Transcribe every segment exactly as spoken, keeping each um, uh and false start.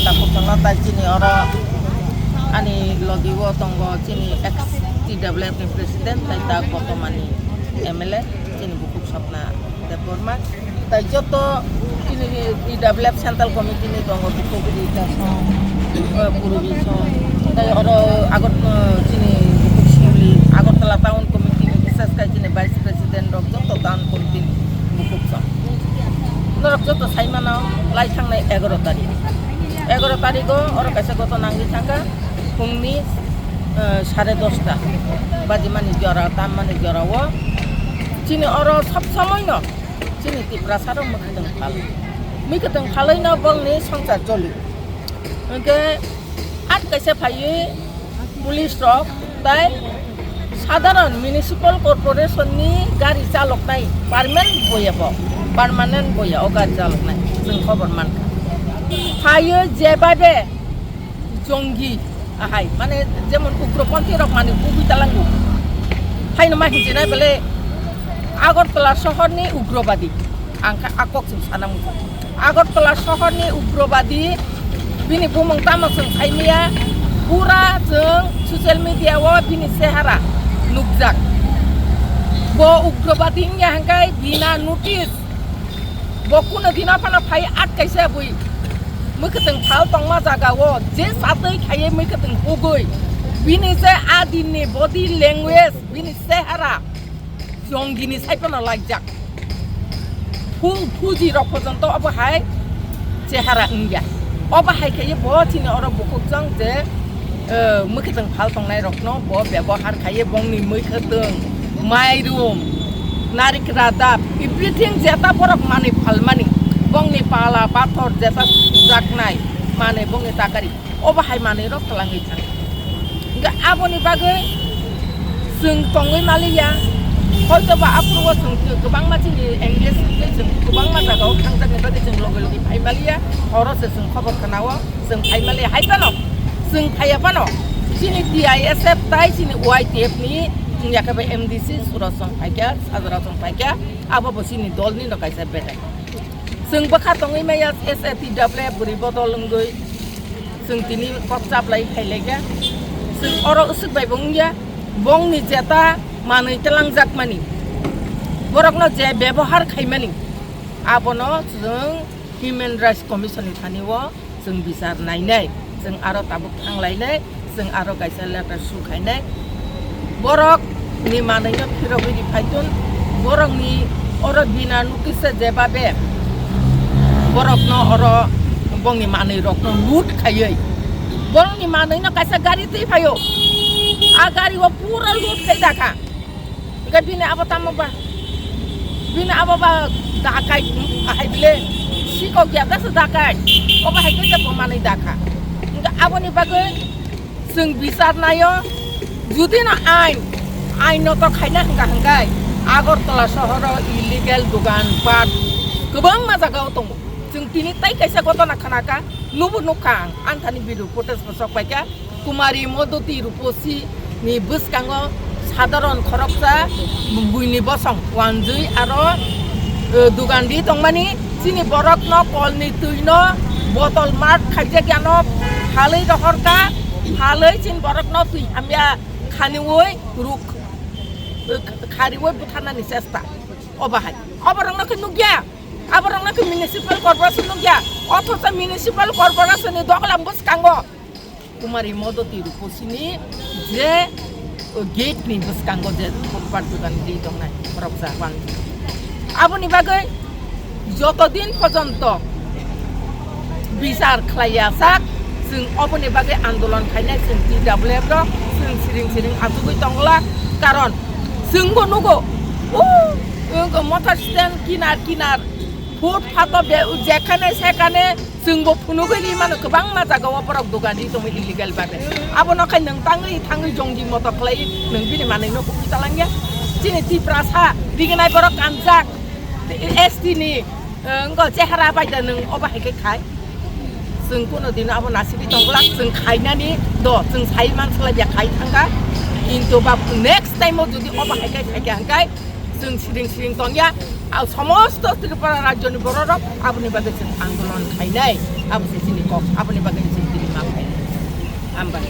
Takhuk tongla tai chini oro ani logi o tongo chini ex T W F ni president tai ta bortomani M L A chini bukhuk Swapna Debbarma. Tai joto chini T W F Central Committee ni tongo bukhuk Rita song, eh, Purbi song. Tai oro agot, eh, chini bukhuk Singli, Agartala Town Committee ni bises khai chini Vice President rok joto Town Committee ni bukhuk song. Norok joto sai mano lai thangnai egaroh tarik. Egaroh tarik o oro kaisa goto nangwi thangkha phungni, eh, sare dosta bajimani jora, tammani jora o. Chini oro sob somoi no chini Tiprasa rok mwkhwtwng phal. Mwkhwtwng phalwi no bongni swngchar choli. Hwnkhe at kaisa phaiwi police rok tai sadharon municipal corporation ni gari chaloknai permanent boya bo, permanent boya o gari chaloknai chwng khobor mankha. Phaiwi jebabe jongi ahai, mane jemon ugroponthi rok mane bugwi talango. Haino ma hinjinai bole Agartala sohorni ugrobadi. Ang kha a kok chwng sana muchung. Agartala sohorni ugrobadi bini bumung tamo chwng saimaya, pura chwng social media o bini sehara nukjak. Bo ugrobadi wngya hwnkhe bina notice. Bo kuno dino phano phai at kaisa bui. Mwkhwtwng phal tongma jaga o je satwi khaiwi mwkhwtwng hugwi. Bini je a dinni body language, bini sehara jongini sai phano laijak. Phu-, phuji rok porjonto obo hai chehara wngya. Obo hai khaiwi bo chini oro bukhuk chwng je, eh, mwkhwtwng phal tongnai rokno bo bebohar khaiwi bongni mwkhwtwng, mairum, narik radap, everything jeta borok manwi phalmani, bongni pala pathor jeta sujaknai manwi bongni takari, obo hai manwi rok twlangwi thang. Hwnkhe aboni bagwi chwng tongwi maliya, hoito ba aphuru o chwng kwbangma chini engage wngwi chwng kwbangma jagao thangjakni bagwi chwng logi logi phai maliya, oro se chwng khobor khwnao. Chwng phai maliya hai phano, chwng phaiya phano, chini T I S F tai chini Y T F ni wngya khe bai M D C Suraj chwng phaikha, Sajara chwng phaikha, abo bo chini dol ni no kaisa betai. Chwng bwkha tongwi maya S A T W F bwrwi bodol wngwi chwng tini kok chaplai phailaikha. Chwng oro usuk bai bo wngya, bongni jeta manwi twlangjakmani, borokno je bebohar khaimani, abono chwng Human Rights Commission ni thani o chwng bichar nainai, chwng aro tabuk thanglainai, chwng aro kaisa letter su khainai. Borok ni manwi no phirogwi ri phaitun, borok ni oro bina notice se jebabe borok no oro bongni manwi rok no loot khaiwi, borok ni manwi no kaisa gari twi phaio, a gari o pura loot khai dakha. Hingke bini abo tamo ba? Bini abo ba dakai, ahai bile sikok ya dasa dakai. Obo hai khe bo manwi dakha. Hingke aboni bagwi chwng bichar naio. Judi no ain, ain no to khaina hingka hingkai Agartala sohoro illegal dogan pat kwbangma jagao tongo. Chwng tini tai kaisa gotona khanaka, nubo nukha ang, anthani video footage bo sok paikha. Kumari Modoti Ruposi ni bwskango sadharon khoroksa buini bosong wanjwi aro, eh, dugandi tongmani chini borokno kolni twino botol mat khaijak yano phalwi rohorkha, phalwi chini borokno twi hamya khaniwi ruk, eh, khariwi butharnani chesta. Obo hai. Oborokno khe nukya. Aborokno khe municipal corporation nukya. Othocho municipal corporation ni doglam bwskango Kumari Modoti Ruposini je gate ni bwskango je footpath dogan ri tongnai khoroksa ban. Aboni bagwi joto din porjonto bichar khlaiya sak, chwng oboni bagwi andolon khainai chwng T W F rok, chwng siring siring achugwi tongla, karon chwngbo nugo, o, o, motor stand kinar kinar, footpath o be-, jekhane sekhane chwngbo phunugwi ri mano, kwbangma jagao borok dogan ri tongo illegal babe. Abono khai nwng tangwi thangwi jongi moto khlai nwng bini manwi no hukwi talangya. Chini Tiprasa riginai borok kanjak, S T ni, eh, wngkha chehara bai da nwng obo hai khe khai. Chwng kuno dino abo nasibwi tongglak, chwng khainani do, chwng sai mansalai ya khai thangkha. Kintu ba next time o jodi obo hai khe khai kha hwnkhe chwng siring siring tongya. Ang somosto Tripura rajyoni bororok aboni bagwi chwng andolon khainai, abo se chini kok, aboni bagwi chwng tini ma khainai. Hambai.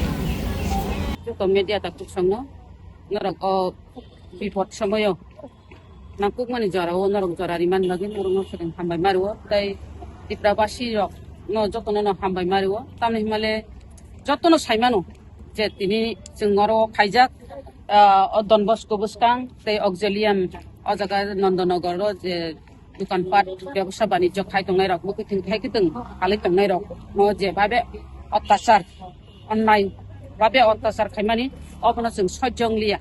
Joto media ta kuksongno norok o bipod somoyo nangkukmani jorao norok jora rimani bagwi norokno swkang hambai mario, tei Tiprabasi rokno jotono no hambai mario, tamni himale jotono saimano je tini chwng oro khaijak, ah, o Don Bosco bwskang tei Auxilium o jaga Nandanagar o je dukan pat bebsa banijyo khai tongnai rok, bwkhe thwng khai kwtwng halai tongnai rok no je babe ottachar, onnai babe ottachar khaimani obono chwng sojjong liya.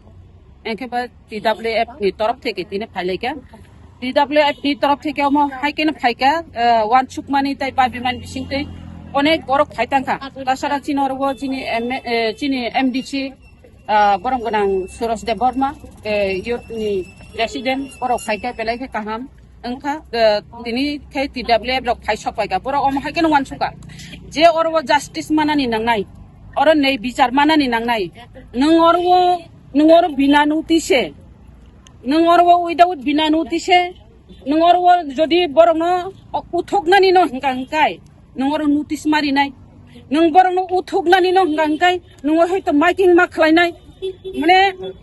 Engkhe ba T W F ni torof theke tini phailaikha. T W F ni torof theke omo hai khe no phaikha, eh, wansukmani tei babimani bisingtwi onek borok phai tangkha. Tasara chini oro chini M-, eh, chini M D C, ah, borom gwnang Suros Debbarma, eh, youth ni president, borok phaikha belai khe kaham. Wngkha, eh, tini khe T W F rok phai sok paikha. Borok omo hai khe no wansukha. Je oro justice manani nangnai, oro nei bichar manani nangnai. Nwng oro, nwng oro bina notice, nwng oro without bina notice, nwng oro jodi borokno uthoknani no hwnka hwnkai, nwng oro notice marinai, nwng borokno uthoknani no hwnka hwnkai, nwng hoito miking ma khlainai. Mane,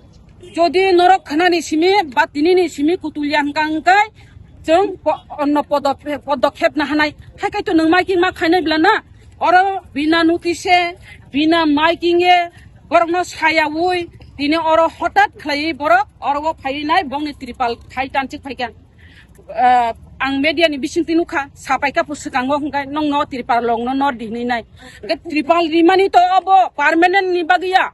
jodi norok khanani simi ba tinini simi kutulya hwnka hwnkai, chwng po-, onno podo-, podokhep na hanai. Hai kaitor nwng miking ma khainai bla na? Oro bina notice, bina miking e, borokno sayaui, tini oro hotat khlaiwi borok oro o phaiwi nai, bongni tripal khai tanchik phaikha. Ah, ang media ni bisingtwi nukha, sapaikha po swkango hwnkhai nokno tripal lokno nor di hinwi nai. Hwnkhe tripal rimani to obo permanent ni bagwi ya.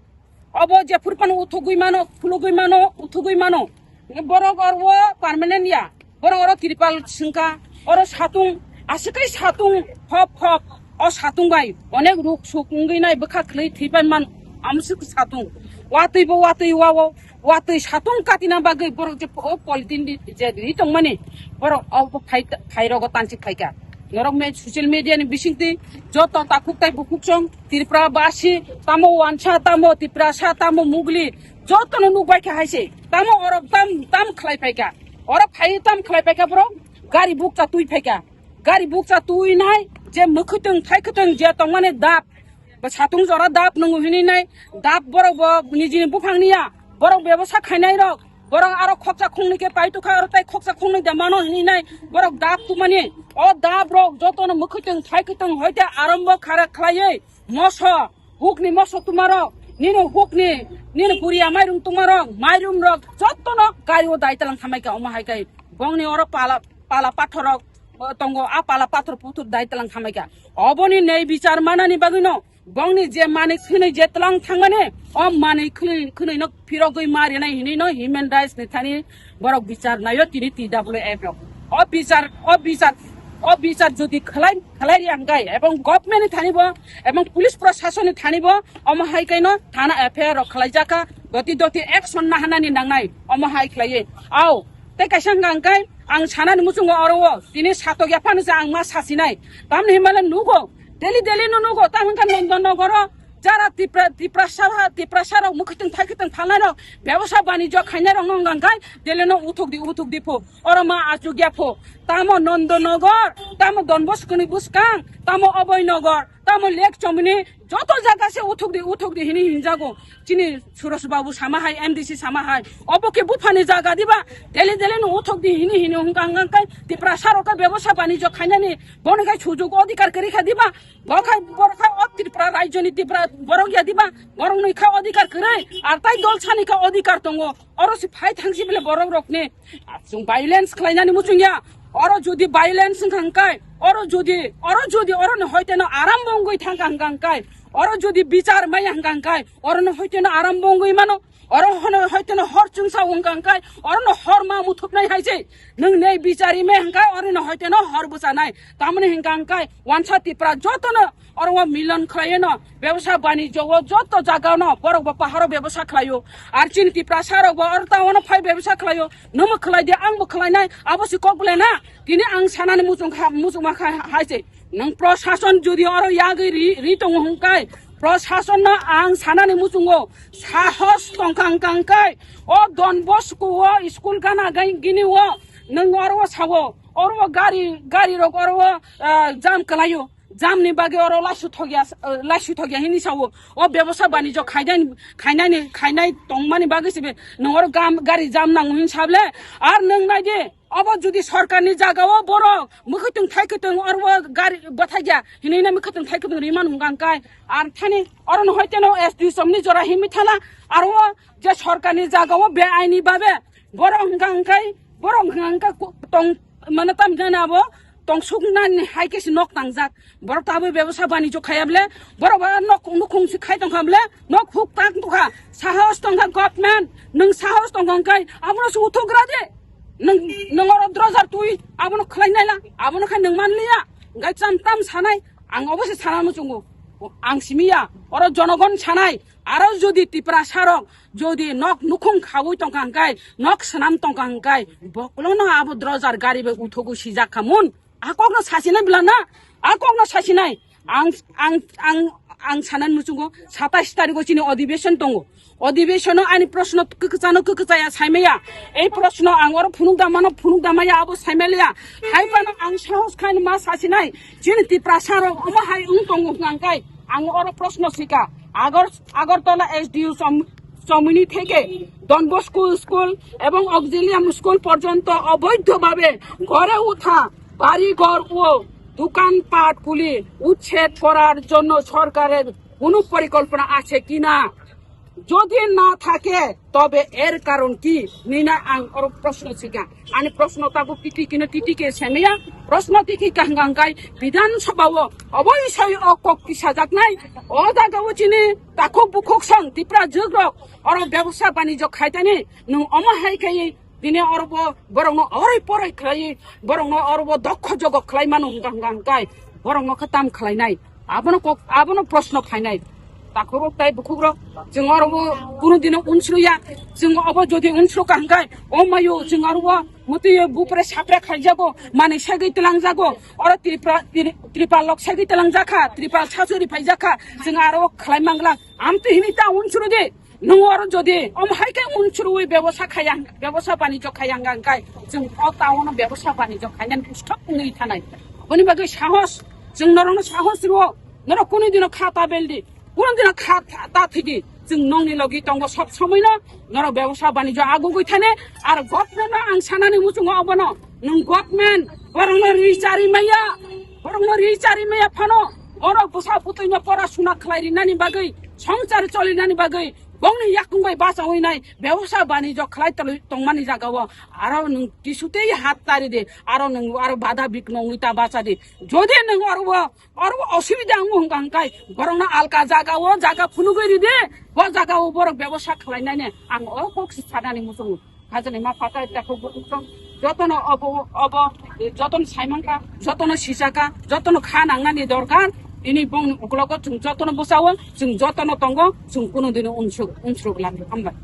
Obo jephuru phano uthugwi mano, khulugwi mano, uthugwi mano. Borok oro permanent ya. Borok oro tripal swngkha, oro satung, aswk khe satung, hop hop. O satung bai onek ruk suk wngwi nai, bwkha khwlwi thwipai man, amswk satung. Watwi bo watwi wao, watwi satung katina bagwi borok je o polythene di, je ri tongmani, borok o phai, phairogo tanchik phaikha. Norok me social media ni bisingtwi joto takhuk tai bukhuk chong, Tripura basi, tamo wansa, tamo Tiprasa, tamo mugli, jotono nukbai kha hai se. Tamo oro tam, tam khlai phaikha. Oro phai tam khlai phaikha borok, gari bukcha twi phaikha. Gari bukcha twi nai, je mwkhwtwng thaikhwtwng je tongmani dap, ba satung jora dap nwngo hinwi nai, dap borok bo nijini buphang niya, borok bebosa khainai rok, borok aro khoksa khungnwi khe pai tukha, aro tai khoksa khungnwi da mano hinwi nai, borok dap tumani, o dap rok jotono mwkhwtwng thaikhwtwng hoite arambo khara khlaiwi moso, hukni moso tumarok, nini hukni, nini puriya mairum tumarok, mairum rok jotono gari o dai talang thamai kha, omo hai kai bongni oro pala, pala pathor rok tongo, a pala pathor puthur dai talang thamai kha. Oboni nei bichar manani bagwino bongni je manwi khwnwi je tlang thangmani, o manwi khwnwi, khwnwi no phirogwi ma rinai hinwi no human rights ni thani borok bichar naio tini T W F rok. O bichar, o bichar, o bichar jodi khlai, khlai ri hwnkhe ebong government ni thani bo, ebong police proshasoni thani bo, omo hai kaino thana F I R rok khlai jaka, doti doti action na hanani nangnai, omo hai khlaiwi. Au, tei kaisa hwnkha hwnkhe ang sanani muchungo oro o, tini satok ya phano se ang ma sasinai. Tamni himale nugo, daily daily no nugo, tam hwnkha Nondon Nogoro, jara Tipra, Tiprasa, Tiprasa rok mwkhwtwng thaikhwtwng phalnai rok, bebosa banijyo khainai rok no hwnkha hwnkhe, daily no uthuk di, uthuk di pho, oro ma achuk ya pho. Tamo Nondon Nogor, tamo Don Bosco ni bwskang, tamo Oboi Nogor, tamo Lake Chomoni, joto jaga se uthuk di, uthuk di hini hinjago. Chini Suresh Babu sama hai, M D C sama hai. Obo khe buphani jaga diba? Daily daily no uthuk di hini hini hwnkha hwnkha khe Tiprasa rok khe bebosa banijyo khainani bono khai sujuk odhikar kwrwi kha diba? Bo khai, borok khai o Tripura rajyoni Tripura borok ya diba? Borok nwi kha odhikar kwrwi, ar tai dol sani kha odhikar tongo. Oro se phai thangsi bele borok rok ni. Chwng violence khlainani muchung ya. Oro jodi violence wngkha hwnkhe, oro jodi, oro jodi oro no hoite no aram bo wngwi thangkha hwnkha hwnkhe, oro jodi bichar maya hwnkha hwnkhe, oro no hoite no aram bo wngwi mano. Oro hono hoite no hor chwngsa wngkha hwnkhe, oro no hor ma muthupnai hai se. Nwng nei bichari me hwnkhe, oro no hoite no hor bwchanai. Tamoni hwnkha hwnkhe, wansa Tipra joto no oro o milon khlaio no, bebsa banijyo o joto jaga no borok bo paharo bebsa khlaio. Ar chini Tiprasa rok bo oro ta ono phai bebsa khlaio. Nwng bo khlai di, ang bo khlainai, abo se kok bole na. Tini ang sanani muchung kha, muchung ma kha hai se. Nwng prosason jodi oro yagwi ri, ri tongo hwnkhe, prosason no ang sanani muchungo sahos tongkha hwnkha hwnkhe, o Don Bosco o school gana gai gini o Nwng oro o sawo, oro o gari, gari rok oro o, ah, jam kwlaio. Jam ni bagwi oro laisu thokya, ah, laisu thokya hini sawo. O bebosa banijo khainai, khainai ni, khainai tongmani bagwi sibe nwng oro gam, gari jam nango hin sable. Ar nwng nai di, obo jodi sorkar ni jaga o borok mwkhwtwng thaikhutung oro o gari bwthaikya hinwi na mwkhwtwng thaikhutung rimani hwnka hwnkhe. Ar thani oro no hoite no S D O ni jora himwi thana. Aro o je sorkar ni jaga o be aini babe borok hwnka hwnkhe, borok hwnka hwnkhe ku-, tong, mane tam jani abo tongsuk nani hai khe se nok tangjak. Borok tabwi bebosa banijo khaya bole, borok ba nok nukhung se khai tongkha bole, nok huk tang tongkha. Sahos tongkha government, nwng sahos tongkha hwnkhe abono se uthugra de. Nwng, nwng oro drojar twi abono khlai naila, abono khai nwng man liya. Hwnkhe cham tam sanai, ang obo se sana muchungo. Ang simi ya, oro jonogon sanai, aro jodi Tiprasa rok jodi nok nukhung khaui tongkha hwnkhe, nok swnam tongkha hwnkhe, bokolono abo drojar gari bai uthugu sijak kha mun. A kokno sasinai bwla na, a kokno sasinai. Ang, ang, ang, ang sanani muchungo satais tarikh o chini odibeshon tongo. Odibeshon o ani proshno kwkwchano kwkwchaya saimaya. Ei proshno ang oro phunuk damano phunuk damaya abo saimaliya. Hai phano ang sahos khaino ma sasinai. Chini Tiprasa rok omo hai wng tongo hwnkha hwnkhe ang oro proshno sika. Agor-, Agartala S D O som-, Chomini theke Don Bosco School ebong Auxilium School porjonto oboidho bhabe gore utha bari ghor o dukan pat khuli uchhed korar jonno sorkarer kono porikolpona ache kina? Jodi na thake, tobe er karon ki? Nina ang oro proshno sika. Ani proshno tabuk titi kino titi ke semya. Proshno titi kahngangkai Bidhan Sabha o obo isai o kok tisajaknai. O jaga o chini takhuk bukhuk song Tipra jugrok oro bebosa banijo khaitani. Nwng omo hai khai dini oro bo borokno oroi poroi khlai, borokno oro bo dokho jogo khlai mano hwnka hwnka hwnkhe borokno khe tam khlainai? Abono kok, abono proshno phainai. Takhukrok tai bukhukrok, chwng oro bo kunu dino unsruya. Chwng obo jodi unsrukha hwnkhe, o mayo, chwng oro bo mutwi bupre sapre khaijago, manwi sagwi twlangjago, oro Tripura, Tri-, Tripal rok sagwi twlangjakha, Tripal sachuri phaijakha, chwng aro khlai mangla. Amtwi hini ta unsru di. Nwng oro jodi omo hai khe unsrui bebosa khaya, bebosa banijo khaya hwnka hwnkhe chwng o town o bebosa banijo khainani busto wngwi thanai. Aboni bagwi sahos, chwng norokno sahos rwo, norok kunu dino kha ta beldi, kunu dino kha ta, ta thwidi. Chwng nokni logi tongo sob somoino, norok bebosa banijo agugwi thani. Ar government no ang sanani muchungo obono, nwng government borokno ri chari maya, borokno ri chari maya phano, borok bwsa bwtwino pora suna khlai rinani bagwi, songchar cholinani bagwi, bongni yakung bai bachaui nai bebosa banijo khlai tongmani jaga o aro nwng kisutei hat tari de, aro nwng aro bada bik nongwi ta bacha de. Jodi nwng aro o, aro o osubida wngo hwnka hwnkhe borokno alka jaga o jaga phunugwi ri de, bo jaga o borok bebosa khlai nai ne ang o kok si sanani muchungo. Hajani ma phatai takhuk bukhuk song jotono obo, obo, jotono saimangkha, jotono sijakha, jotono kha nangnani dorkar. Ini bongni uklogo chwng jotono bwsao, chwng jotono tongo, chwng kunu dino unsuk, unsuk langya. Hambai.